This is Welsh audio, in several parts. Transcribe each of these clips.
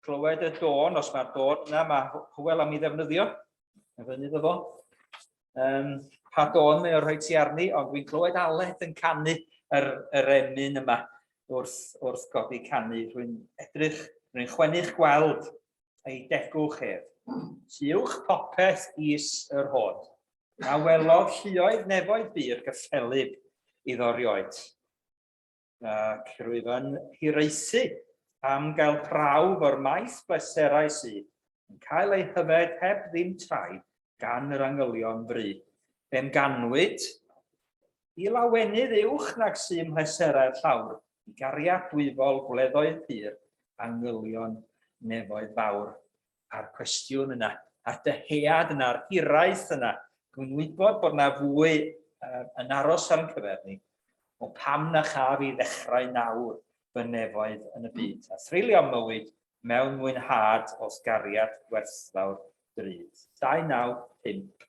clywed y dôn, os mae'r dôn yna, mae Hywel am ei ddefnyddio. Mae fyny iddo fo. Um, pa dôn mae o'r rhoi ti arni, ond dwi'n clywed Aled yn canu yr, yr emyn yma wrth, wrth godi canu. Rwy'n edrych, rwy'n chwennych gweld ei degwch ef. Uwch popeth is yr hod. Na welodd lluoedd nefoedd bur gyffelyb iddo rioed. Ac rwyf yn hiraethu am gael prawf o'r maith bleserau sydd yn cael eu hyfed heb ddim trai gan yr angylion fry. Fe'm ganwyd i lawenydd uwch nag sy mhleserau'r llawr, i gariad dwyfol gwleddoedd pur, angylion nefoedd fawr. A'r cwestiwn yna, a'r dyhead yna, a'r hiraeth yna, dwi'n wybod bod yna fwy uh, yn aros ar yn cyfer ni, o pam na chaf i ddechrau nawr fy nefoedd yn y byd, a threulio mywyd mewn mwynhad o'th gariad gwerthfawr drud. 295.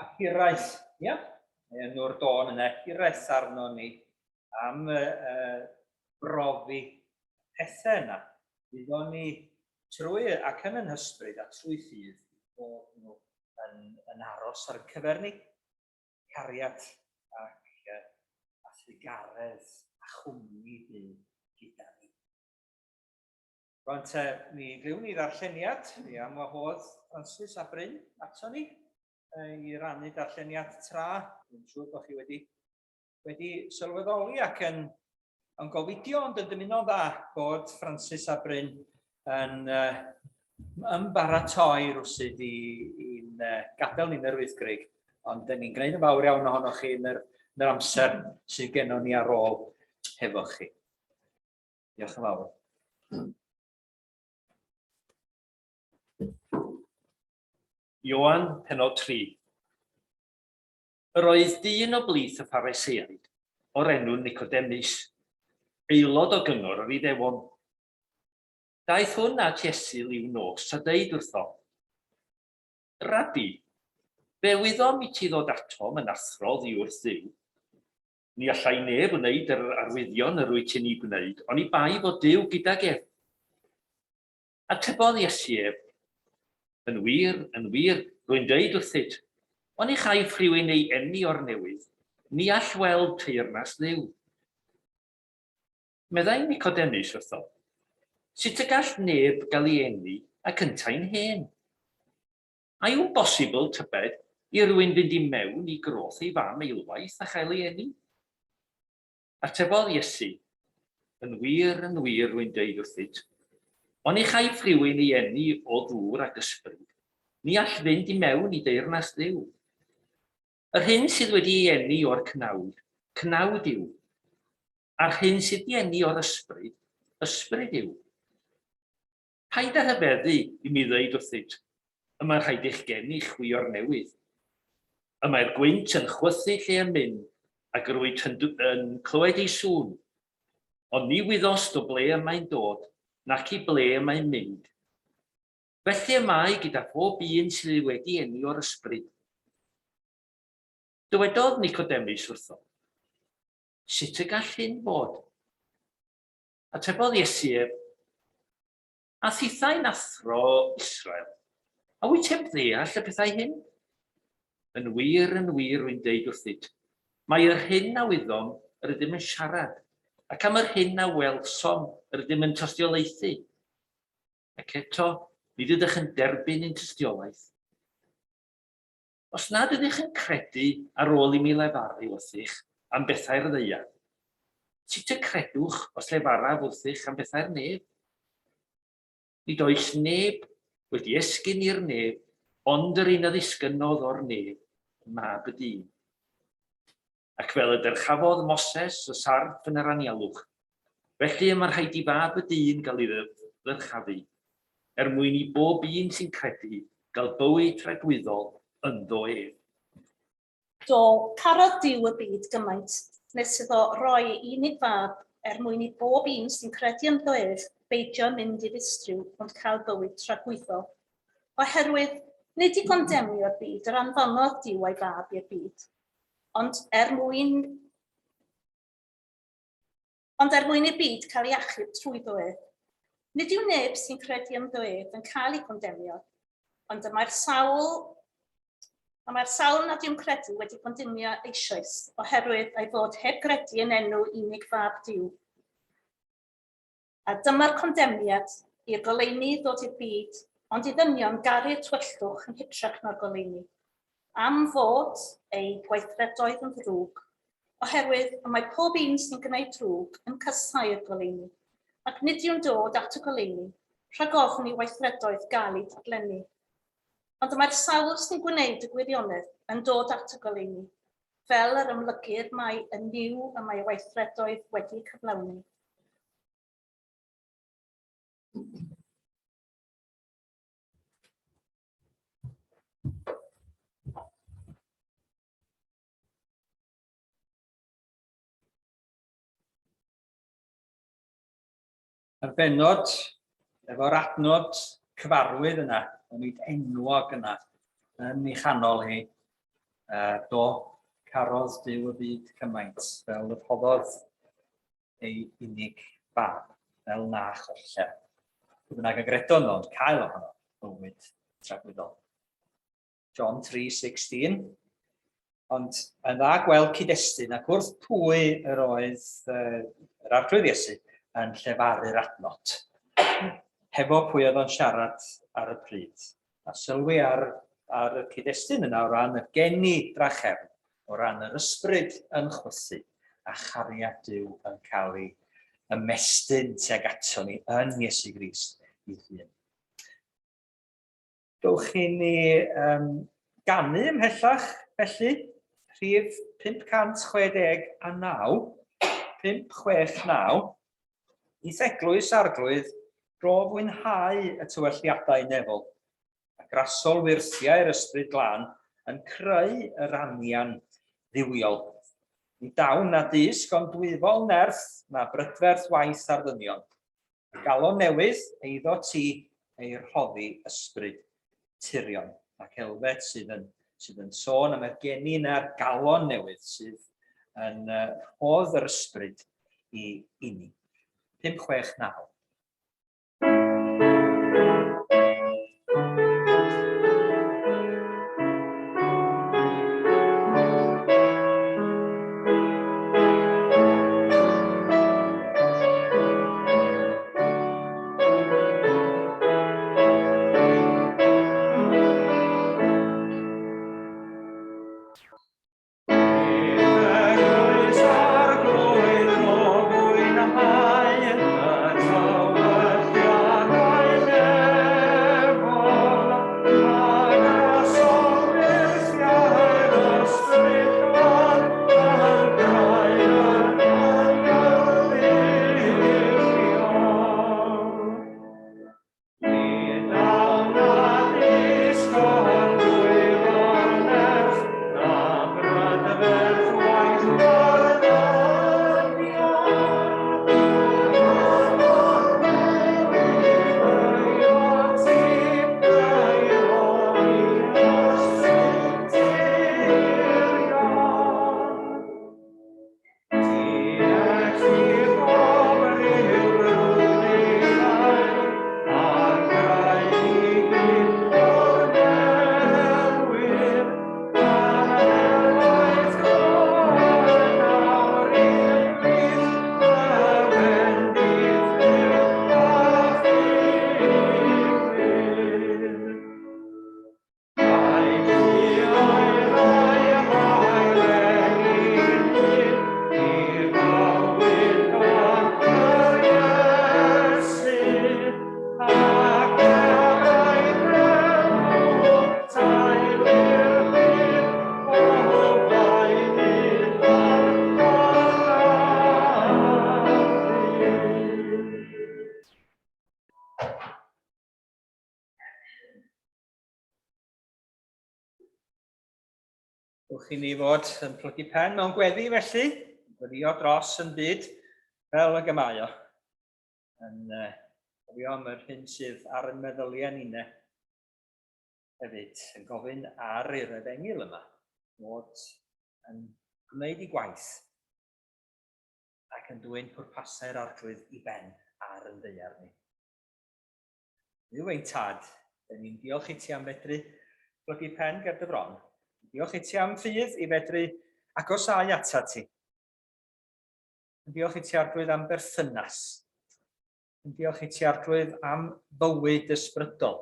A hiraeth, ia, enw'r dôn yna, hiraeth arno ni am uh, brofi pethau yna. Byddwn ni trwy ac yn yn hysbryd a trwy ffydd bod nhw yn, yn aros ar cyfer ni. Cariad ac uh, a thrugaredd a chwmni Duw gyda ni. Rwan te, mi glywn ni ddarlleniad, mi am wahodd Francis a Bryn ato ni i rannu darlleniad tra. Dwi'n siŵr bod chi wedi, wedi sylweddoli ac yn, yn gofidio ond yn dymuno'n dda bod Francis a Bryn yn uh, ymbaratoi rwsyd i'n uh, gadael ni'n yr Wyddgrug, ond dyn ni'n gwneud yn fawr iawn ohonoch chi yn yr, yn yr amser sydd gennon ni ar ôl hefo chi. Diolch yn fawr. Ioan, penod 3. Yr oedd dyn o blith y Phariseaid, o'r enw Nicodemus, aelod o gyngor yr Iddewon. Daeth hwn at Iesu liw nos a deud wrtho, Rabbi, fe wyddom i ti ddod atom yn athro oddi wrth Dduw. Ni allai neb wneud yr arwyddion yr wyt ti'n eu gwneud, oni bai fod Duw gydag ef. Atebodd Iesu ef, Yn wir, yn wir, rwy'n dweud wrthyt, oni chaiff rhywun ei eni o'r newydd, ni all weld teyrnas Dduw. Meddai Nicodemus wrtho, Sut y gall neb gael ei eni ac yntau'n hen? A yw'n bosibl, tybed, i rywun fynd i mewn i groth ei fam eilwaith a chael ei eni? Atebodd Iesu, Yn wir, yn wir, rwy'n dweud wrthyt, oni chaiff rhywun ei eni o ddŵr ac ysbryd, ni all fynd i mewn i deyrnas Dduw. Yr hyn sydd wedi ei eni o'r cnawd, cnawd yw, a'r hyn sydd 'di eni o'r ysbryd, ysbryd yw. Paid â rhyfeddu i mi ddweud wrthyt, y mae rhaid eich geni chwi o'r newydd. Y mae'r gwynt yn chwythu lle y myn, ac yr wyt yn, yn clywed ei sŵn. Ond ni wyddost o ble y mae'n dod, nac i ble y mae'n mynd. Felly y mae gyda phob un sydd wedi eni o'r ysbryd. Dywedodd Nicodemus wrtho, Sut y gall hyn fod? Atebodd Iesu ef, A thithau'n athro Israel, a wyt heb ddeall y pethau hyn? Yn wir, yn wir, rwy'n deud wrthyt, mae yr hyn a wyddom yr ydym yn siarad, ac am yr hyn a welsom yr ydym yn tystiolaethu. Ac eto, nid ydych yn derbyn ein tystiolaeth. Os nad ydych yn credu ar ôl i mi lefaru wrthych am bethau'r ddaear, sut y credwch os lefaraf wrthych am bethau'r nef? Nid oes neb wedi esgyn i'r nef ond yr un a ddisgynnodd o'r nef, Mab y Dyn. Ac fel y dyrchafodd Moses y sarff yn yr anialwch, felly y mae rhaid i Fab y Dyn gael ei ddyrchafu, er mwyn i bob un sy'n credu gael bywyd tragwyddol ynddo ef. Do, carodd Duw y byd gymaint, nes iddo roi ei unig fab, er mwyn i bob un sy'n credu ynddo ef beidio mynd i ddistryw, ond cael bywyd tragwyddol. Oherwydd, nid i gondemnio'r byd yr anfonodd Duw a'i fab i'r byd, Ond er mwyn Ond er mwyn i'r byd cael ei achub trwyddo ef. Nid yw neb sy'n credu ynddo ef yn cael ei gondemnio, ond y mae'r sawl y mae'r sawl nad yw'n credu wedi gondemnio eisoes, oherwydd ei fod heb gredu yn enw unig fab Duw. A dyma'r condemniad, i'r goleuni ddod i'r byd, ond i ddynion garu'r tywyllwch yn hytrach na'r goleuni, am fod eu gweithredoedd yn ddrwg, oherwydd y mae pob un sy'n gwneud drwg yn casáu'r goleuni, ac nid yw'n dod at y goleuni, rhag ofn i'w weithredoedd gael eu dadlennu. Ond y mae'r sawl sy'n gwneud y gwirionedd yn dod at y goleuni, fel yr amlygir mai yn Nuw y mae ei weithredoedd wedi cyflawni. Yr bennod efo'r adnod cyfarwydd yna, onid enwog yna, yn ei chanol hi, uh, do, carodd Duw y byd cymaint, fel y rhoddodd ei unig fab, fel na choller. Pwy bynnag a gredo ynddo, ond cael ohono bywyd tragwyddol. John 3:16. Ond yn dda gweld cyd-destun ac wrth pwy yr oedd uh, yr Arglwydd Iesu yn llefaru'r adnod. Hefo pwy oedd o'n siarad ar y pryd. A sylwi ar, ar y cyd-destun yna o ran y geni drachefn, o ran yr ysbryd yn chwythu a chariad Duw yn cael ei ymestyn tuag ato ni yn Iesu Grist ei hun. Dowch i ni um, ganu ymhellach, felly, rhif 569, 569, i'th eglwys arglwydd, dro fwynhau y tywelliadau nefol, a grasol wyrthiau'r ysbryd glân yn creu yr anian dduwiol. Ni dawn na dysg ond dwyfol nerth na brydferth waith ar ddynion. Galon newydd, eiddo ti, ei rhoddi ysbryd tirion. Ac Elfed sydd yn, sydd yn sôn am y geni na'r galon newydd sydd yn rhodd yr ysbryd i inni. 5, 6, 9. Wrth i ni fod yn plygu pen mewn gweddi felly, gweddio dros yn byd fel y mae o. Yn cofio am yr hyn sydd ar yn meddyliau ninne hefyd, yn gofyn ar i'r efengyl yma fod yn gwneud ei gwaith ac yn dwyn pwrpasau'r Arglwydd i ben ar yn ddaear ni. Dduw ein Tad, dyn ni'n diolch i ti am fedru plygu pen ger dy fron. Diolch i ti am ffydd i fedru agosáu atat ti. Yn diolch i ti Arglwydd am berthynas. Yn diolch i ti Arglwydd am fywyd ysbrydol.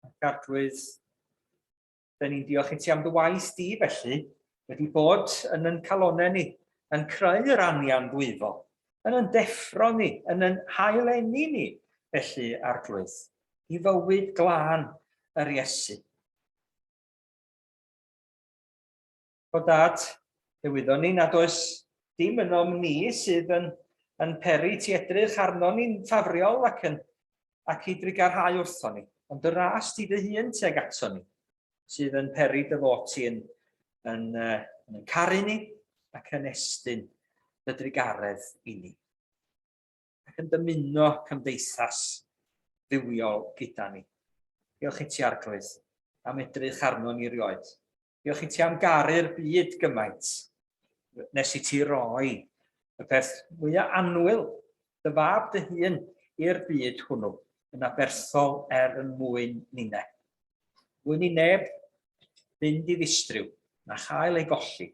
Ac Arglwydd, Dyn ni'n diolch i ti am dy waith di felly, wedi bod yn yn calonau ni, yn creu yr anian ddwyfol, yn yn deffro ni, yn yn haeleni ni, felly, Arglwydd, i fywyd glân yr Iesu. O Dad, fe wyddon ni nad oes dim ynom ni sydd yn, yn peri ti edrych arnon ni'n ffafriol ac, yn, ac i drugarhau wrthon ni, ond dy ras di dy hun tuag ato ni, sydd yn peri dy fod ti yn, yn, yn, yn caru ni ac yn estyn dy drugaredd i ni, ac yn dymuno cymdeithas dduwiol gyda ni. Diolch i ti, Arglwydd, am edrych arno ni rioed. Diolch i ti am garu'r byd gymaint, nes i ti roi y peth mwyaf annwyl, dy fab dy hun, i'r byd hwnnw, yn aberthol er yn mwyn ninne. Mwyn i neb fynd i ddistryw, na chael ei golli,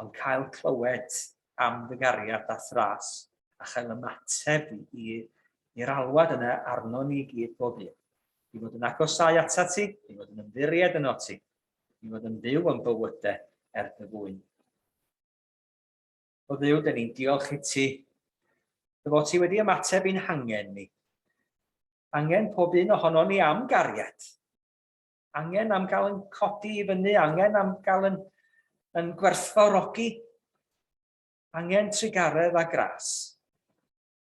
ond cael clywed am dy gariad a thras, a chael ymateb i'r alwad yna arno ni gyd bob un. I fod yn agosáu atat ti, i fod yn ymddiried yno ti, i fod yn fyw yn bywydau er dy fwyn. O Dduw, dyn ni'n diolch i ti, dy fod ti wedi ymateb i'n hangen ni. Angen pob un ohono ni am gariad. Angen am gael yn codi i fyny, angen am gael yn, yn gwerthfawrogi. Angen trugaredd a gras.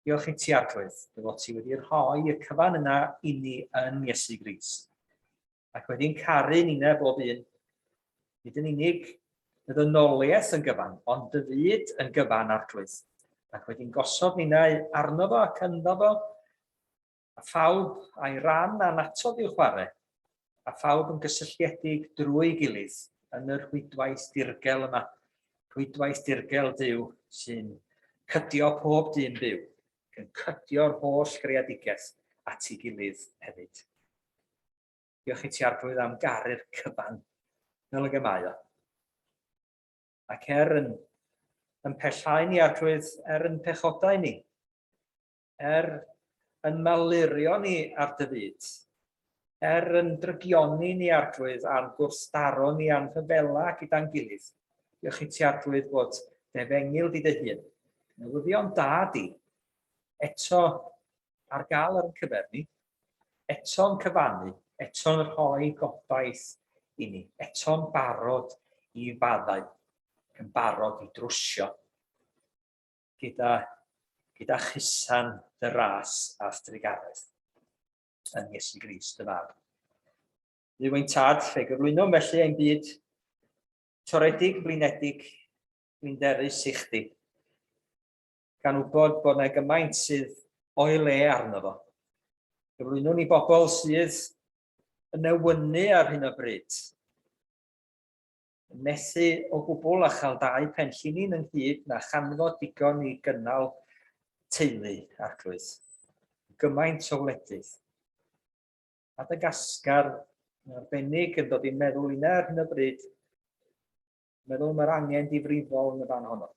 Diolch i ti, Arglwydd, dy fod ti wedi rhoi y cyfan yna i ni yn Iesu Grist. Ac wedi'n caru ninne bob un. Nid yn unig y ddynoliaeth yn gyfan, ond dy fyd yn gyfan, Arglwydd. Ac wedi'n gosod ninnau arno fo ac ynddo fo, a phawb a'i ran a'n atod i'w chwarae, a phawb yn gysylltiedig drwy'i gilydd yn y rhwydwaith dirgel yma, rhwydwaith dirgel Duw sy'n cydio pob dyn byw, ac yn cydio'r holl greadigaeth at ei gilydd hefyd. Diolch i ti Arglwydd am garu'r cyfan fel ag y mae o. Ac er yn, yn pellhau ni Arglwydd, er yn pechodau ni, er yn malurio ni ar dy fyd, er yn drygioni ni Arglwydd a'n gwrthdaro ni a'n rhyfela gyda'n gilydd. Diolch i ti Arglwydd fod dy efengyl di dy hun, newyddion da di, eto ar gael ar ein cyfer ni, eto'n cyfannu, eto'n rhoi gobaith i ni, eto'n barod i faddau, ac yn barod i drwsio gyda, gyda chusan dy ras a thrugaredd yn Iesu Grist dy fab. Dduw ein tad, fe gyflwynom felly ein byd toredig, blinedig, blinderus i chdi. Gan wybod bod yna gymaint sydd o'i le arno fo. Gyflwynwn i bobl sydd yn newynu ar hyn o bryd, yn methu o gwbl â chael dau pen llinyn ynghyd na chanfod digon i gynnal teulu, Arglwydd. Gymaint o wledydd. Madagascar yn arbennig yn dod i'n meddwl inna ar hyn o bryd. Meddwl mae'r angen difrifol yn y fan honno.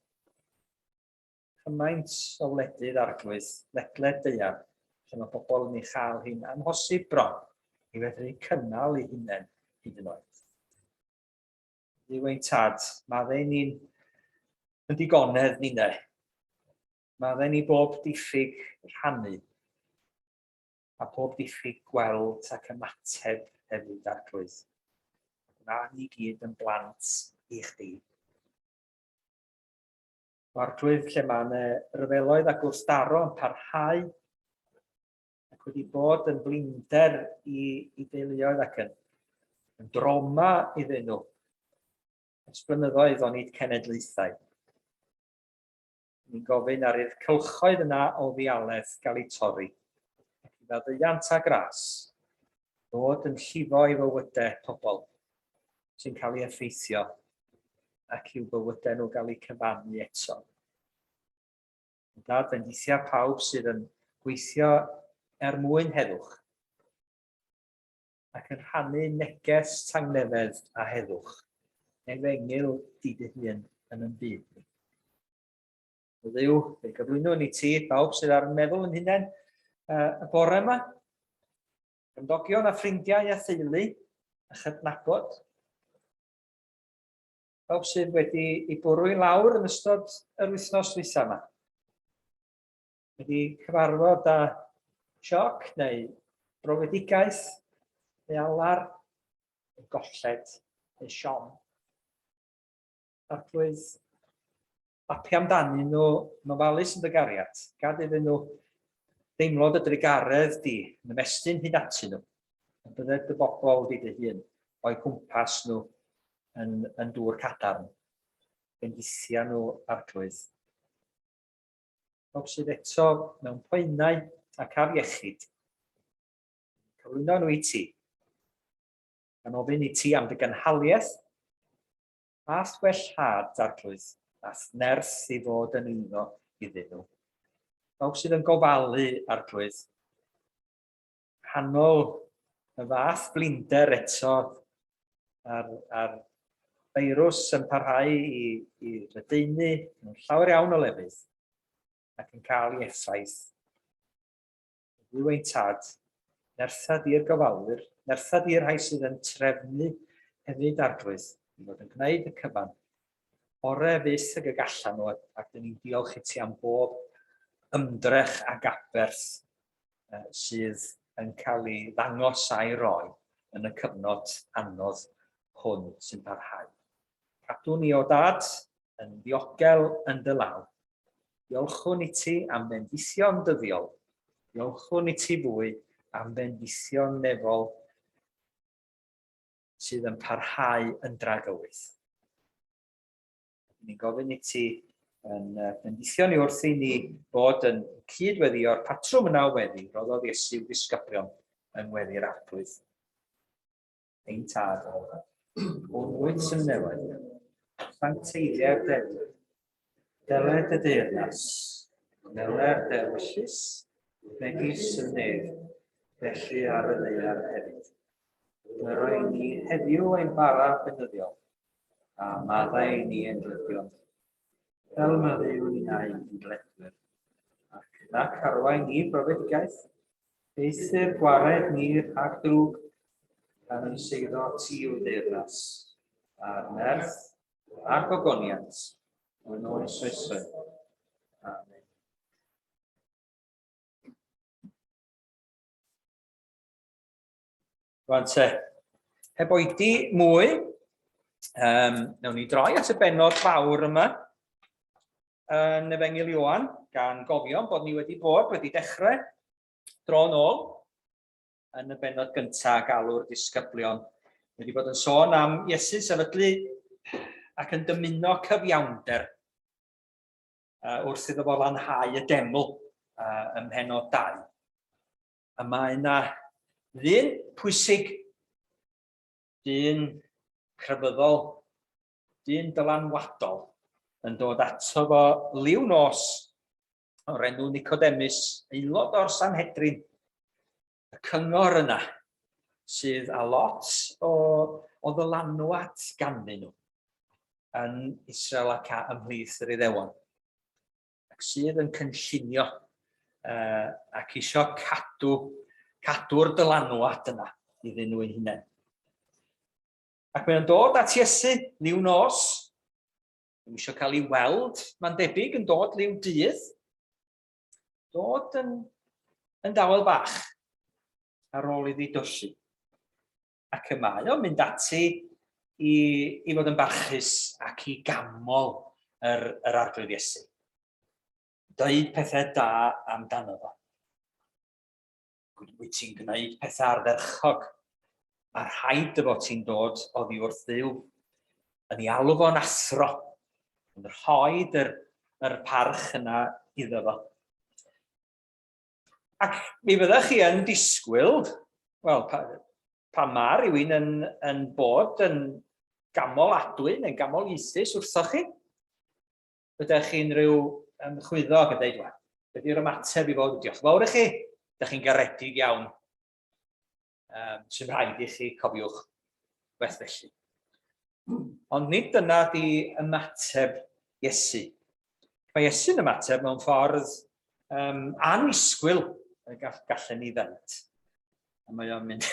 Cymaint o wledydd Arglwydd ledled daear lle mae pobl yn ei chael hi'n amhosib bron i fedru cynnal eu hunain hyd yn oed. Dduw ein tad, maddau ni'n yn digonedd ninnau. Maddau ni bob diffyg rhannu a pob diffyg gweld ac ymateb hefyd, Arglwydd. Gwna ni gyd yn blant i chdi. Arglwydd, lle mae yna ryfeloedd a gwrthdaro yn parhau ac wedi bod yn blinder i, i deuluoedd ac yn, yn droma iddyn nhw. Ers blynyddoedd onid cenedlaethau. Ni'n gofyn ar i'r cylchoedd yna o ddialedd gael eu torri, ac i faddeuant a gras ddod yn llifo i fywydau pobl sy'n cael eu effeithio ac i'w bywydau nhw gael eu cyfannu eto. Dad, bendithia pawb sydd yn gweithio er mwyn heddwch ac yn rhannu neges tangnefedd a heddwch, efengyl di dy hun yn yn byd ni. O Dduw, fe gyflwynwn i ti, bawb sydd ar meddwl yn hunain y bore yma, gymdogion a ffrindiau a theulu a chydnabod, Pawb sydd wedi ei bwrw i lawr yn ystod yr wythnos ddwytha yma. Wedi cyfarfod â sioc neu brofedigaeth, neu alar, neu golled, neu siom. Arglwydd, lapio amdanyn nhw yn ofalus yn dy gariad. Gad iddyn nhw deimlo dy drugaredd di yn ymestyn hyd atyn nhw. A bydded dy bobl di dy hun o'i cwmpas nhw yn, yn dŵr cadarn. Bendithia nhw arglwydd. Pob sydd eto mewn poenau ac ar iechyd. Cyflwyno nhw i ti. Gan ofyn i ti am dy gynhaliaeth A'th wellhad, Arglwydd, a'th nerth i fod yn eiddo iddyn nhw. Pawb sydd yn gofalu, Arglwydd, nghanol y fath blinder eto a'r, a'r feirws yn parhau i, i ledaenu mewn llawer iawn o lefydd ac yn cael ei effaith. Dduw ein Tad, nertha di'r gofalwyr, nertha di'r rhai sydd yn trefnu hefyd, Arglwydd, i fod yn gwneud y cyfan ore fyth ag y gallan nhw, ac dyn ni'n diolch i ti am bob ymdrech ac aberth sydd yn cael ei ddangos a'i roi yn y cyfnod anodd hwn sy'n parhau. Cadw ni o dad yn ddiogel yn dy law. Diolchwn i ti am fendithion dyddiol. Diolchwn i ti fwy am fendithion nefol sydd yn parhau yn dragywydd. Ni'n gofyn i ti yn bendithio ni wrth i ni fod yn cyd-weddïo'r patrwm yna o weddi roddodd Iesu i'w ddisgyblion yng ngweddi'r Arglwydd. Ein Tad, hwn wyt yn nefoedd, sancteiddiau'r deddf, deled y deyrnas, wneler dy ewyllys, megis y nef, felly ar y ddaear hefyd. Dyro i ni heddiw ein bara beunyddiol, a maddau i ni ein dyledion, fel maddeuwn ninnau i'n dyledwyr, ac nac arwain ni brofedigaeth, Eithr gwared ni rhag drwg, gan ein seiddo ti yw deyrnas, a'r nerth, a'r gogoniant, yn oes oesoedd. Amen. Rwan te, heb oedi mwy, um, nawn ni droi at y benod fawr yma yn Efengyl Ioan, gan gofio bod ni wedi bod wedi dechrau dro yn ôl yn y benod gyntaf galw'r disgyblion. Wedi bod yn sôn am Iesu sefydlu ac yn dymuno cyfiawnder wrth iddo fo lanhau y deml ym mhenod 2. A mae yna ddyn pwysig, dyn crefyddol, dyn dylanwadol yn dod ato fo liw nos o'r enw Nicodemus, aelod o'r Sanhedrin, y cyngor yna sydd â lot o, o ddylanwad ganddyn nhw yn Israel ac ymhlith yr Iddewon, ac sydd yn cynllunio uh, ac eisiau cadw, cadw'r dylanwad yna iddyn nhw eu hunain. Ac mae'n dod at Iesu liw nos. Ddim eisiau cael ei weld, mae'n debyg, yn dod liw dydd. Dod yn, yn dawel bach ar ôl iddi dyllu. Ac y mae o'n mynd ati i, i fod yn barchus ac i gamol yr, yr arglwydd Iesu. Dweud pethau da amdano fo. Wyt ti'n gwneud pethau ardderchog. Mae rhaid dy fod ti'n dod oddi wrth Dduw. Yn ei alw fo'n athro, yn rhoi yr, yr parch yna iddo fo. Ac mi fyddech chi yn disgwyl, wel, pa, pan mae rhywun yn, yn bod yn gamoladwy neu'n gamoliaethus wrthoch chi, ydych chi'n rhyw um, chwyddo ac yn dweud, wel, beth yw'r ymateb i fod? Diolch yn fawr i chi, ydych chi'n garedig iawn. Um, sy'n rhaid i chi, cofiwch, beth felly. Ond nid dyna di ymateb Iesu. Mae Iesu'n ymateb mewn ffordd um, annisgwyl y gall, gallen ni ddeud. A mae o'n mynd,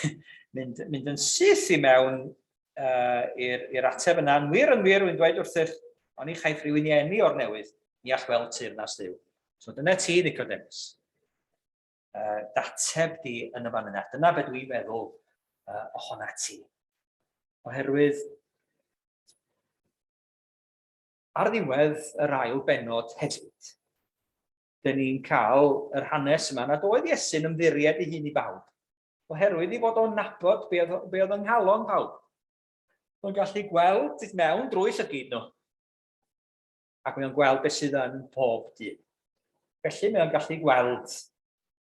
mynd, mynd yn syth i mewn uh, i'r ateb yna. Yn wir, yn wir, wy'n dweud wrthych, oni chaiff rhywun i eni o'r newydd, ni all weld teyrnas Dduw. So dyna ti, Nicodemus. Uh, dateb di yn y fan yna. Dyna beth dwi'n feddwl uh, ohona ti. Oherwydd, ar ddiwedd yr ail benod hefyd, dyn ni'n cael yr hanes yma nad oedd Iesu'n ymddiried ei hun i bawb, oherwydd ei fod o'n nabod be oedd, be oedd yng nghalon pawb. Mae'n gallu gweld mewn drwy llygid nhw, ac mae o'n gweld beth sydd yn pob dyn. Felly mae o'n gallu gweld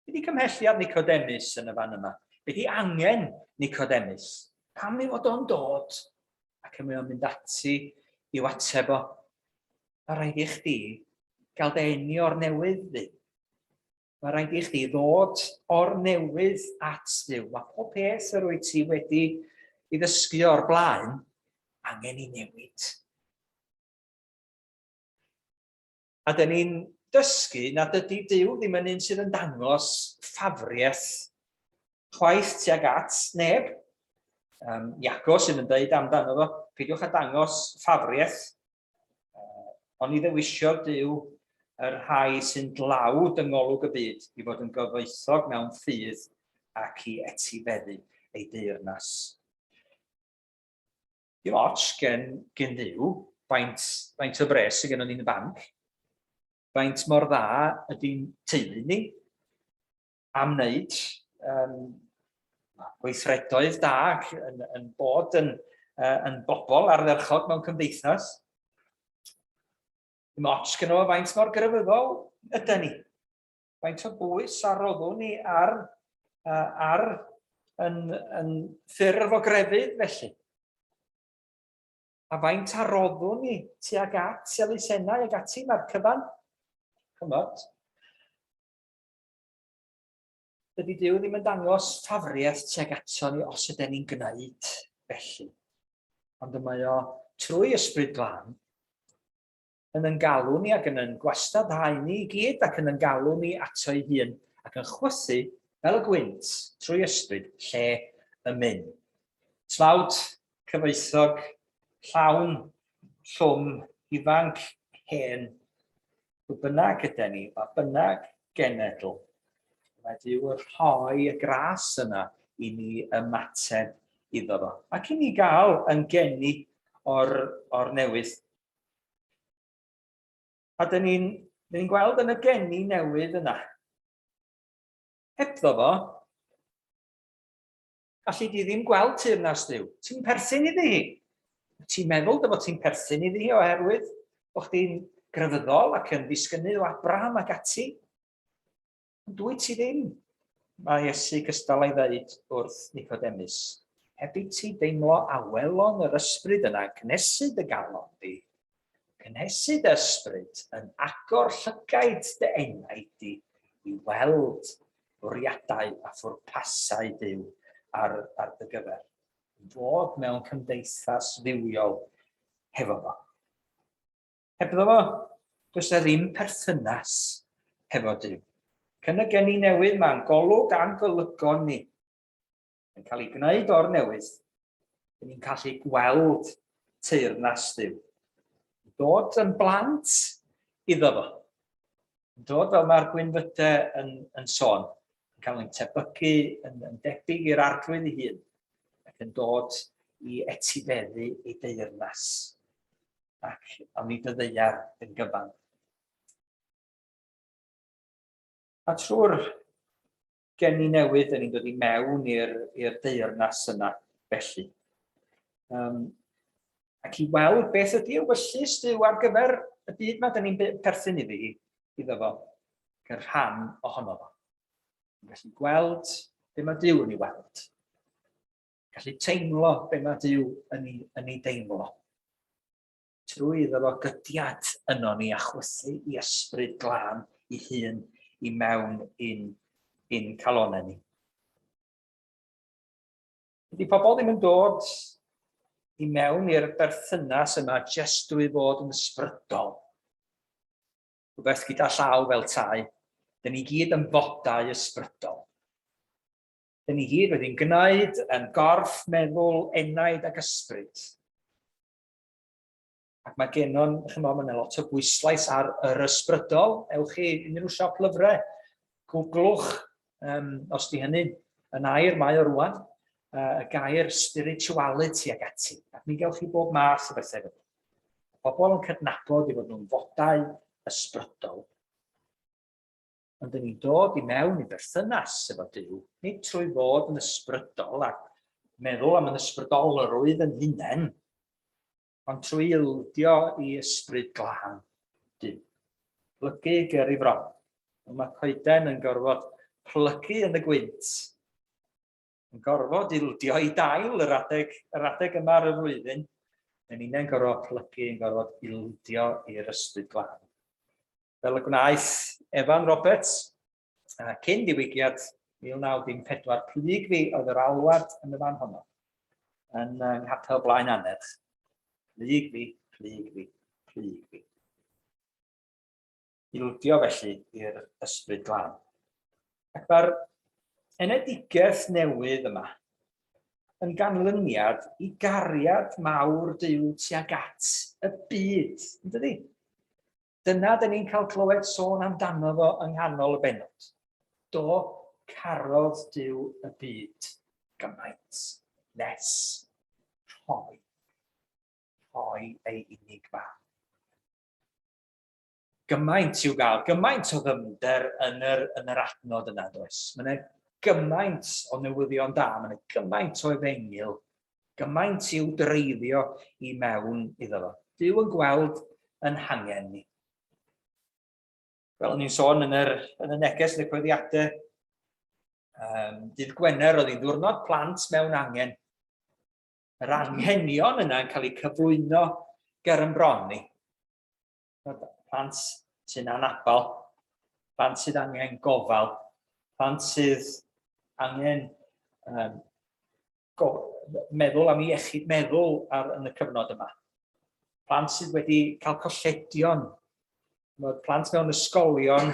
be di cymhelliad Nicodemus yn y fan yma, be di angen Nicodemus, pam ei fod o'n dod, ac mae o'n mynd ati i'w ateb o. Mae rhaid i chdi gael dy eni o'r newydd, ddi. Mae rhaid i chdi ddod o'r newydd at Dduw. Mae pob peth yr wyt ti wedi i ddysgu o'r blaen angen i newid. A dyn ni'n dysgu nad ydy Duw ddim yn un sydd yn dangos ffafriaeth chwaith tuag at neb. Um, Iago sydd yn dweud amdano fo, peidiwch â dangos ffafriaeth. Uh, ond i ddewisiodd Duw y rhai sy'n dlawd yng ngolwg y byd i fod yn gyfoethog mewn ffydd ac i etifeddu ei deyrnas. Dim ots gen, gen Dduw faint, faint o bres sydd gennym ni'n y banc, faint mor dda ydy'n teulu ni am wneud um, gweithredoedd da ac yn, yn bod yn, uh, yn bobl ardderchog mewn cymdeithas. Dim ots gen o faint mor grefyddol ydy ni. Faint o bwys a roddwn ni ar, uh, ar yn, yn ffurf o grefydd felly? A faint a roddwn ni tuag at elusennau ag ati mae'r cyfan? Chymod? Dydy Duw ddim yn dangos ffafriaeth tuag ato ni os ydyn ni'n gwneud felly. Ond y mae o trwy Ysbryd Glân yn yn galw ni ac yn yn gwastadhau ni i gyd ac yn yn galw ni ato ei hun ac yn chwythu fel y gwynt trwy ysbryd lle y myn. Tlawd, cyfoethog, llawn, llwm, ifanc, hen, pwy bynnag yden ni, pa bynnag genedl, mae Duw yn rhoi y gras yna i ni ymateb iddo fo. Ac i ni gael yn geni o'r, or newydd. A dyn ni'n ni gweld yn y geni newydd yna. Hebddo fo, allu di ddim gweld teyrnas Dduw. Ti'n perthyn iddi hi. Ti'n meddwl dy fod ti'n perthyn iddi hi oherwydd bod chdi'n grefyddol ac yn ddisgynnydd o Abraham ac ati. Ond dwyt ti ddim, mae Iesu cystal a'i ddeud wrth Nicodemus. Heb i ti deimlo awelon yr ysbryd yna yn cynhesu dy galon di, cynhesu dy ysbryd yn agor llygaid dy enaid di i weld bwriadau a phwrpasau Duw ar, ar dy gyfer. Fod mewn cymdeithas dduwiol hefo fo. Hebddo fo, does 'na ddim perthynas hefo Duw. Cyn y geni newydd mae'n golwg a'n golygon ni yn cael ei gwneud o'r newydd, dyn ni'n gallu gweld teyrnas Duw. Dod yn blant iddo fo. Dod fel mae'r gwynfydau yn, yn sôn, yn cael ein tebygu, yn, yn debyg i'r arglwydd ei hun, ac yn dod i etifeddu ei deyrnas. ac am nid y ddaear yn gyfan. A trwy'r geni newydd, dyn ni'n dod i mewn i'r deyrnas yna felly. Um, Ac i weld beth ydy ewyllys Duw ar gyfer y byd 'ma 'dan ni'n perthyn iddi hi, iddo fo, ac yn rhan ohono fo. Yn gallu gweld be mae Duw yn ei weld. Gallu teimlo be mae Duw yn ei, yn ei deimlo. Trwy iddo fo gydiad yno ni a chwythu i ysbryd glân i hun i mewn i'n in calonau ni. Dydy pobl ddim yn dod i mewn i'r berthynas yma jyst drwy fod yn ysbrydol. Rhywbeth gyda llaw fel tai. Dyn ni gyd yn fodau ysbrydol. Dyn ni gyd wedi'n gwneud yn gorff, meddwl, enaid ac ysbryd. Ac mae gennon, chymod, mae yna lot o bwyslais ar yr ysbrydol. Ewch i unrhyw siop lyfrau, googlwch, um, os di hynny yn air mae o rwan, uh, y gair spirituality ac ati. Ac mi gewch chi bob math o bethau fel. Pobl yn cydnabod i fod nhw'n fodau ysbrydol. Ond dyn ni'n dod i mewn i berthynas efo Duw, nid trwy fod yn ysbrydol ac meddwl am yn ysbrydolrwydd yn hunain, ond trwy ildio i ysbryd glân Duw. Plygu ger ei fron. Mae coeden yn gorfod plygu yn y gwynt, yn gorfod ildio i dail yr adeg, yr adeg yma ar y flwyddyn, yn unen gorfod plygu, yn gorfod ildio i'r ysbryd glân. Fel y gwnaeth Evan Roberts, cyn diwygiad 1914, plyg fi oedd yr alwad yn y fan honno, yn yng Nghapel Blaen Anerch. Plyg fi, plyg fi, plyg fi. Ildio felly i'r ysbryd glân. Ac mae'r enedigaeth newydd yma yn ganlyniad i gariad mawr Duw tuag at y byd, yn dydi? Dyna dyn ni'n cael clywed sôn amdano fo yng nghanol y bennod. Do, carodd Duw y byd gymaint nes rhoi, rhoi ei unig fab. Gymaint i'w gael, gymaint o ddyfnder yn yr, yn yr adnod yna, does? Mae yna gymaint o newyddion da, mae yna gymaint o efengyl Gymaint i'w dreiddio i mewn iddo fo. Duw yn gweld yn hangen ni. Fel o'n i'n sôn yn, yr, yn y neges yn y cweddiadau, um, dydd Gwener oedd hi'n ddiwrnod plant mewn angen. Yr anghenion yna yn cael eu cyflwyno ger yn bron ni. Plant sy'n anabal, plant sydd angen gofal, plant sydd angen um, meddwl am iechyd meddwl ar, yn y cyfnod yma. Plant sydd wedi cael colledion, plant mewn ysgolion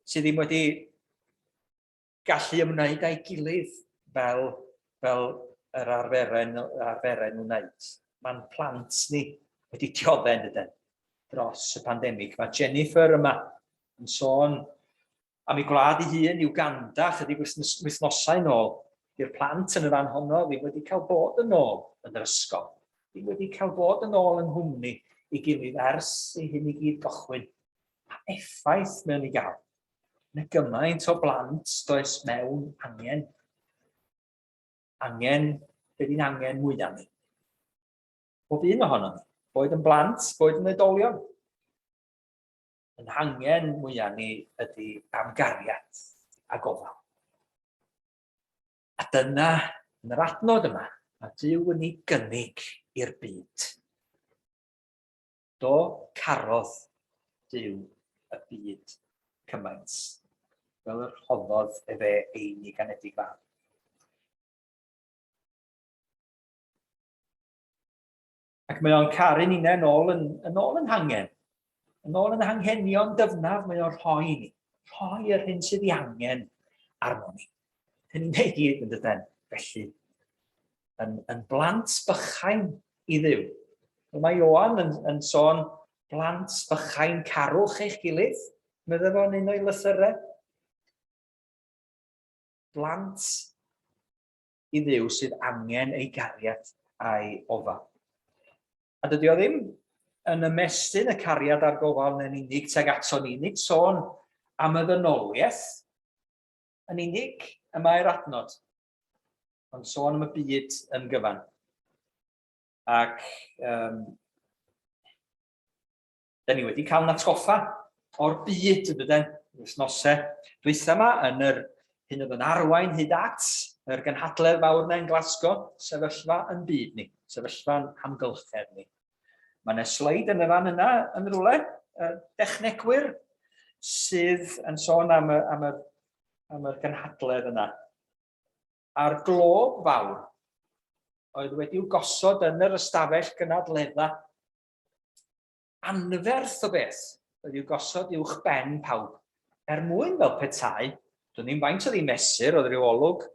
sydd ddim wedi gallu ymwneud â'i gilydd fel, fel yr arferen, arferen wneud. Mae'n plant ni wedi dioddef yn dydyn dros y pandemig. Mae Jennifer yma yn sôn am ei gwlad ei hun, Uganda, chydig wythnosau yn ôl. Di'r plant yn y fan honno ddim wedi cael bod yn ôl yn yr ysgol. Ddim wedi cael bod yn ôl yng nghwmni ei gilydd ers i hyn i gyd gychwyn. Pa effaith mae o'n ei gael? Mae gymaint o blant does mewn angen. Angen, be di'n angen mwyaf ni? Bob un ohonom ni, boed yn blant, boed yn oedolion. Yn hangen mwyaf ni ydy am gariad a gofal. A dyna, yn yr adnod yma, mae Duw yn ei gynnig i'r byd. Do, carodd Duw y byd cymaint, fel yr rhoddodd efe ei unig anedig fab. Ac mae o'n caru ninnau yn ôl yn, yn ôl yn hangen. Yn ôl yn hanghenion dyfnaf, mae o'n rhoi ni. Rhoi yr hyn sydd ei angen arno ni. Hyn ni'n ei gyd yn dyden, felly, yn, yn blant bychain i Dduw. Mae Ioan yn, yn sôn blant bychain carwch eich gilydd, meddai fo'n un o'i lythyrau. Blant i Dduw sydd angen ei gariad a'i ofal. A dydy o ddim yn ymestyn y cariad a'r gofal yn unig tuag ato ni, nid sôn am y ddynoliaeth yn unig y mae'r adnod, ond sôn am y byd yn gyfan. Ac um, da ni wedi cael natgoffa o'r byd yn dydyn, wythnosau dwytha yma yn yr hyn oedd yn arwain hyd at yr gynhadledd fawr yna yn Glasgow, sefyllfa yn byd ni, sefyllfa'n hamgylchedd ni. Mae yna sleid yn y fan yna yn rhywle, dechnegwyr sydd yn sôn am y, am y, am yr gynhadledd yna. A'r glob fawr oedd wedi'w gosod yn yr ystafell gynadledda. Anferth o beth oedd i'w gosod uwch ben pawb, er mwyn fel petai, dwn i'm faint oedd ei mesur, oedd rhyw olwg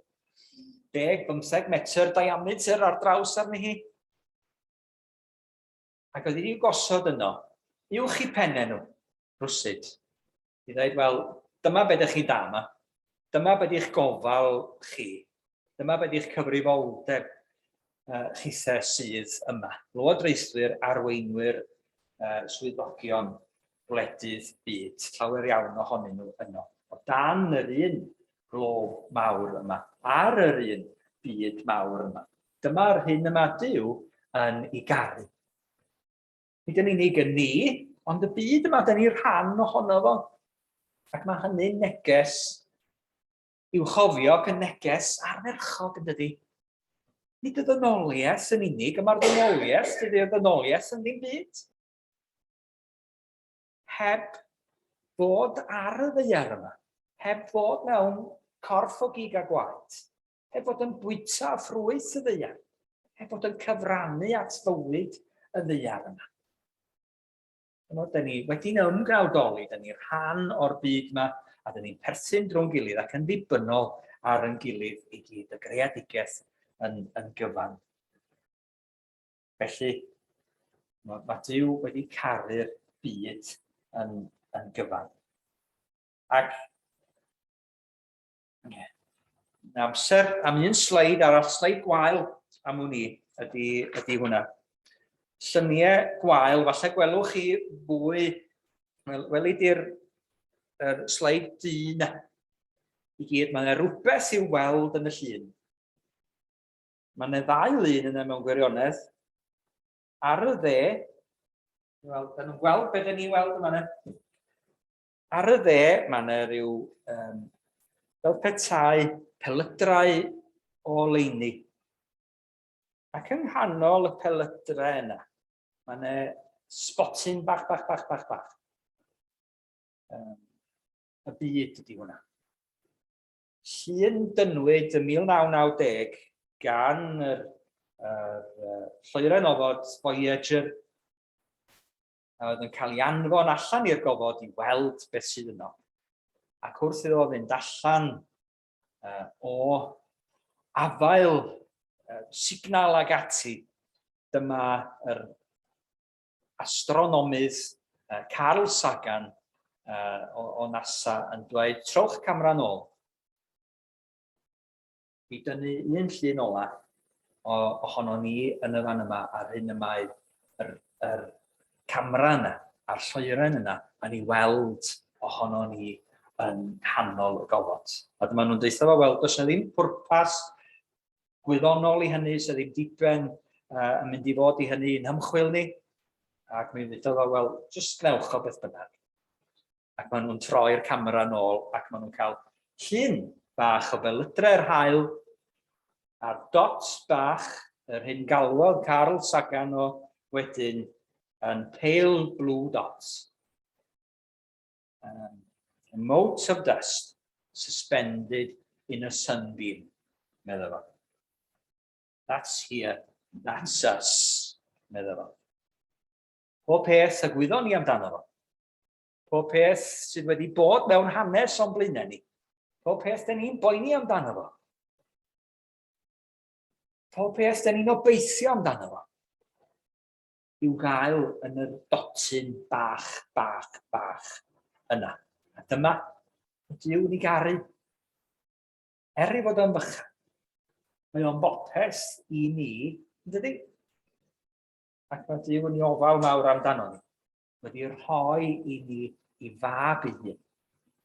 10-15 metr diametr ar draws arni hi. Ac oedd i'w gosod yno, uwch i pennau nhw, rwsut, i ddweud, wel, dyma beth ydych chi'n da yma, dyma beth ydych gofal chi, dyma beth ydych cyfrifoldeb chithe sydd yma. Lywodraethwyr, arweinwyr, swyddogion gwledydd byd, llawer iawn ohonyn nhw yno, o dan yr un glob mawr yma, ar yr un byd mawr yma. Dyma'r hyn y mae Duw yn ei garu. Nid yn unig y ni, ond y byd yma, da ni rhan ohono fo. Ac mae hynny'n neges i'w chofio ac yn neges ardderchog yn dydy. Nid y ddynoliaeth yn unig, y mae'r ddynoliaeth, dydy'r ddynoliaeth yn ddim byd. Heb fod ar y ddaear yma, heb fod mewn corff o gig a gwaed, heb fod yn bwyta ffrwyth y ddaear, heb fod yn cyfrannu at fywyd y ddaear yma. Yma, dyn ni wedi'n ymgnawdoli, dyn ni rhan o'r byd yma, a dyn ni'n perthyn drwy'n gilydd ac yn ddibynnol ar yn gilydd i gyd, y greadigaeth yn, yn gyfan. Felly, mae, mae Duw wedi caru'r byd yn, yn gyfan. Ac yeah, amser am un sleid arall, sleid gwael am wn i, ydy, ydy hwnna. Lluniau gwael, falle gwelwch chi fwy, wel, weli di'r er sleid du na. I gyd, mae yna rhywbeth i'w weld yn y llun. Mae yna ddau lun yna mewn gwirionedd. Ar y dde, wel, da nhw'n gweld beth da ni'n weld yma yna. Ar y dde, mae yna rhyw, um, fel petai, pelydrau o leini. Ac yng nghanol y pelydrau yna, mae yna sbotyn bach, bach, bach, bach, bach. Um, y byd ydy hwnna. Llun dynnwyd ym 1990 gan yr, yr, yr lloeren ofod Voyager a oedd yn cael ei anfon allan i'r gofod i weld beth sydd yno. Ac wrth iddo fynd allan uh, o afael uh, signal ag ati, dyma yr astronomydd uh, Carl Sagan uh, o, o NASA yn dweud, trowch camera nôl. I dynnu un llun ola o, ohono ni yn y fan yma a'r hyn y mae yr, yr camera yna a'r lloeren yna yn ei weld ohono ni yn nghanol y gofod. A dyma nhw'n deutha fo, wel, does yna ddim pwrpas gwyddonol i hynny, sydd ddim diben uh, yn mynd i fod i hynny i'n hymchwil ni. Ac mi ddeuddodd o, wel, jyst gnewch o beth bynnag. Ac maen nhw'n troi'r camera nôl ac maen nhw'n cael llun bach o belydre'r haul a'r dot bach, yr hyn galwodd Carl Sagan o wedyn yn pale blue dots. Um, a mote of dust suspended in a sunbeam, meddai fo. That's here, that's us, meddai fo. Pob peth y gwyddon ni amdano fo. Pob peth sydd wedi bod mewn hanes o'n blaenau ni. Pob peth dyn ni'n boeni amdano fo. Pob peth dyn ni'n obeithio amdano fo. I'w gael yn yr dotyn bach, bach, bach yna. A dyma Duw ni garu. Er ei fod o'n fychan, mae o'n bopeth i ni, yn dydy? Ac mae Duw yn ei ofal mawr amdano ni. Wedi rhoi i ni i fab ei hun.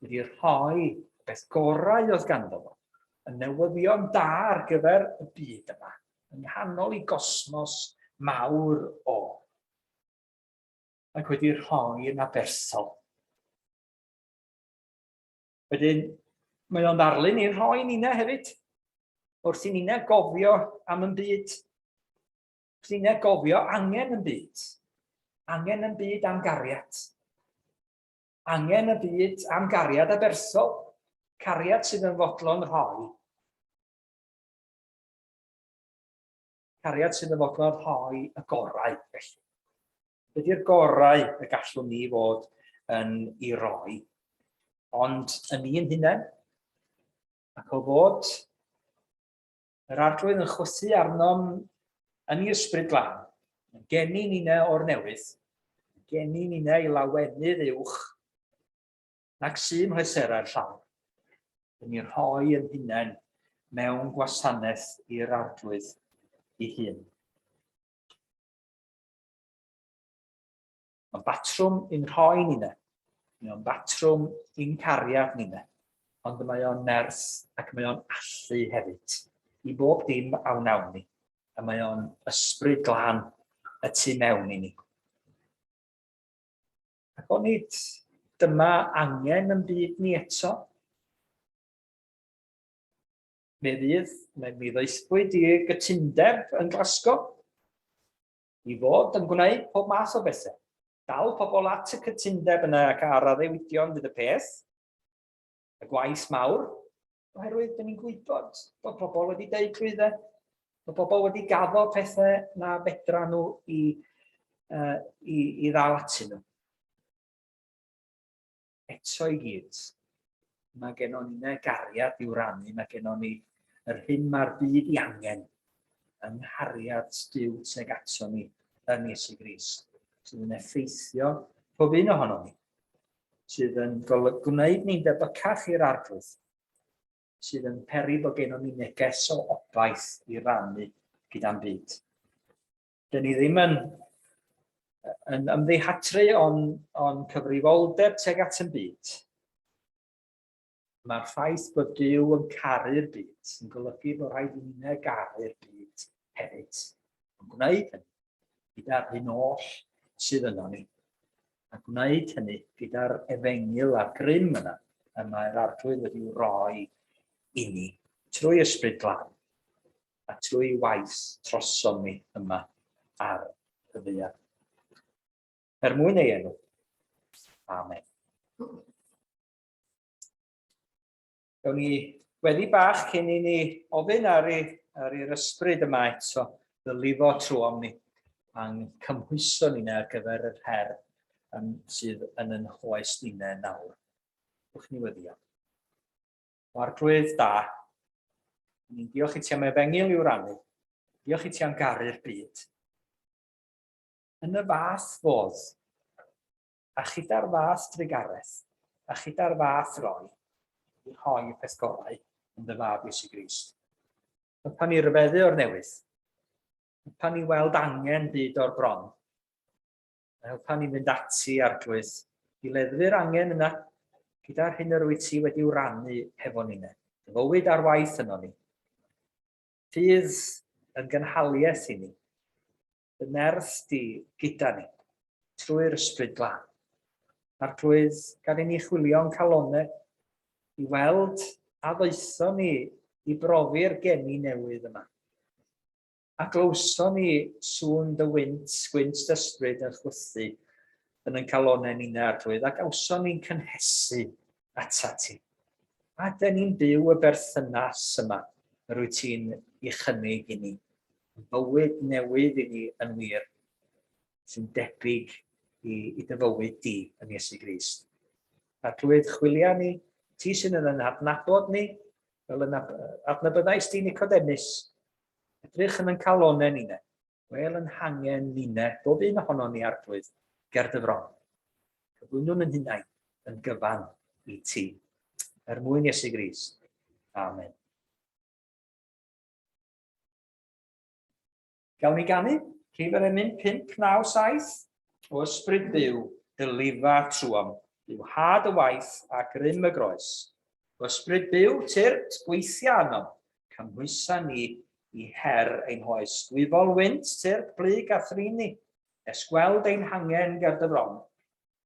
Wedi rhoi beth gorau oedd ganddo fo. Y newyddion da ar gyfer y byd yma. Yng nghanol i gosmos mawr o, ac wedi rhoi yn aberthol. Wedyn, mae o'n ddarlun i'n rhoi ninna hefyd, wrth i ninna gofio am yn byd, wrth i ninna gofio angen yn byd, angen yn byd am gariad, angen y byd am gariad aberthol, cariad sydd yn fodlon rhoi, cariad sydd yn fodlon rhoi y gorau, felly. Be di'r gorau y gallwn ni fod yn ei roi? Ond yn ni'n hunain, ac o fod yr arglwydd yn chwythu arnom yn ei ysbryd glân, yn geni ninne o'r newydd, yn geni ninne i lawenydd uwch nag sy'n mhleserau'r llawr, yn ei rhoi yn hunain mewn gwasanaeth i'r arglwydd ei hun. Mae'n batrwm i'n rhoi ninne. Mae o'n batrwm i'n cariad ninne. Ond mae o'n nerth ac mae o'n allu hefyd i bob dim a wnawn ni. A mae o'n ysbryd glân y tu mewn i ni. Ac onid dyma angen yn byd ni eto? Mi fydd, mi ddaethpwyd i gytundeb yn Glasgow i fod yn gwneud pob math o bethau. Dal pobl at y cytundeb yna ac ar addewidion fydd y peth, y gwaith mawr, oherwydd dyn ni'n gwybod bod pobl wedi deud clwyddau, bod pobl wedi gaddo pethau na fedra nhw i, uh, i, i ddal atyn nhw. Eto i gyd, mae gennon ni gariad i'w rannu, mae gennon ni yr hyn mae'r byd i angen yng nghariad Duw tuag ato ni yn Iesu Grist, sydd yn effeithio pob un ohonom ni, sydd yn gwneud ni'n debycach i'r Arglwydd, sydd yn peri bod gennon ni neges o obaith i rannu gyda'n byd. Dyn ni ddim yn, yn ymddihatru o'n, on cyfrifoldeb tuag at yn byd. Mae'r ffaith bod Duw yn caru'r byd yn golygu bod rhaid i ninnau garu'r byd hefyd. Yn gwneud hynny gyda'r hyn oll sydd yno ni. A gwneud hynny gyda'r efengyl a'r grym yna y mae'r Arglwydd wedi'w roi i ni trwy Ysbryd Glân a trwy waith trosom ni yma ar y ddaear. Er mwyn ei enw. Amen. Gawn ni weddi bach cyn i ni ofyn ar, i, ar i'r ysbryd yma eto ddylifo trwom ni a'n cymhwyso ni ar gyfer yr her um, sydd yn yn hoes ninnau nawr. Wch ni weddio. O Arglwydd da, ni'n diolch i ti am efengyl i'w rannu. Diolch i ti am garu'r byd. Yn y fath fodd, a chyda'r fath drugaredd, a chyda'r fath roi, i rhoi y peth gorau yn dy fab Iesu Grist. Helpa ni ryfeddu o'r newydd. Helpa ni weld angen byd o'r bron. A helpa ni fynd ati, Arglwydd, i leddfu'r angen yna gyda'r hyn yr wyt ti wedi'w rannu hefo ninne. Dy fywyd ar waith yno ni. Ffydd yn gynhaliaeth i ni. Dy nerth di gyda ni, trwy'r Ysbryd Glân. Arglwydd, gad i ni chwilio'n calonau i weld a ddaethon ni i brofi'r geni newydd yma. A glywson ni sŵn dy wynt, gwynt dy ysbryd yn chwythu yn yn calonau ninna, Arglwydd, a gawson ni'n cynhesu atat ti. A dyn ni'n byw y berthynas yma yr wyt ti'n ei chynnig i ni. Bywyd newydd i ni yn wir, sy'n debyg i, i dy fywyd di yn Iesu Grist. Arglwydd, chwilia ni, ti sy'n yn adnabod ni, fel yn adnabyddais di Nicodemus, Edrych yn yn calonau ninne, gwel yn hangen ninne, bob un ohonon ni Arglwydd, ger dy fron. Cyflwynwn yn hunain yn gyfan i ti. Er mwyn Iesu Grist. Amen. Gawn ni ganu? Rhif yr emyn 597. O ysbryd byw, dylifa trwom, yw had y waith a grym y groes. O ysbryd byw, tyrd, gweithia arnom, cymhwysa ni i her ein hoes. Dwyfol wynt, tyrd, blyg a thrin ni, nes gweld ein hangen ger dy fron,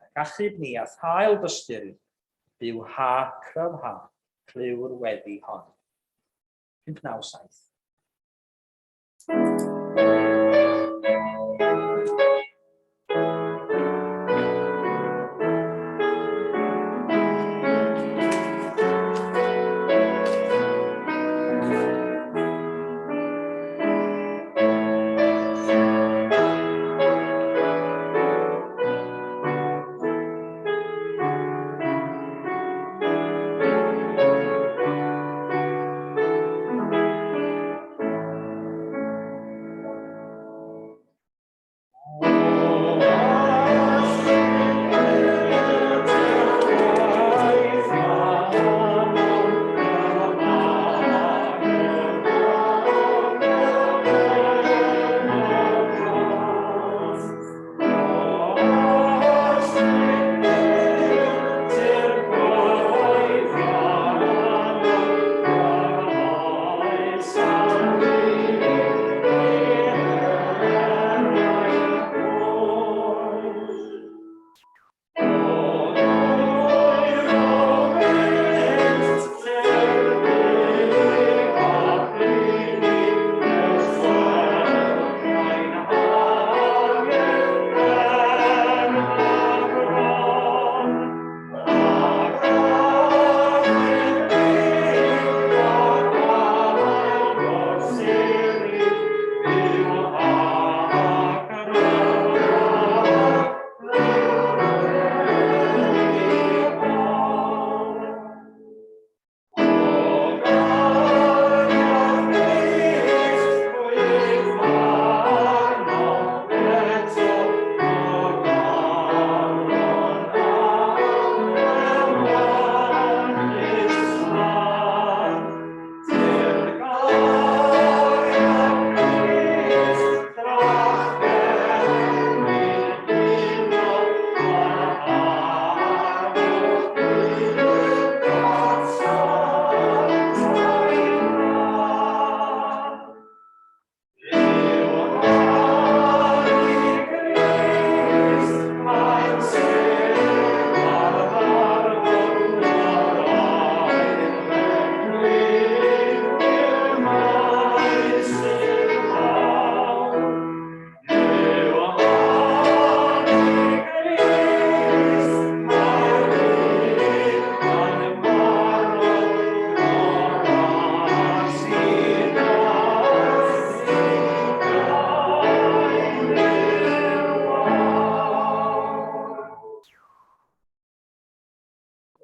ac achub ni a thael dosturi, byw ha, cryfha, clyw'r weddi hon. 597.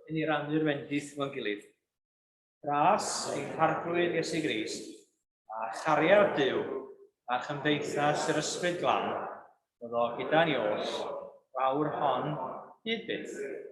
I ni rannu'r fendith efo'n gilydd. Gras ein Harglwydd Iesu Grist, a chariad Duw, a chymdeithas yr Ysbryd Glân, fyddo gyda ni oll, fawr hon, hyd byth.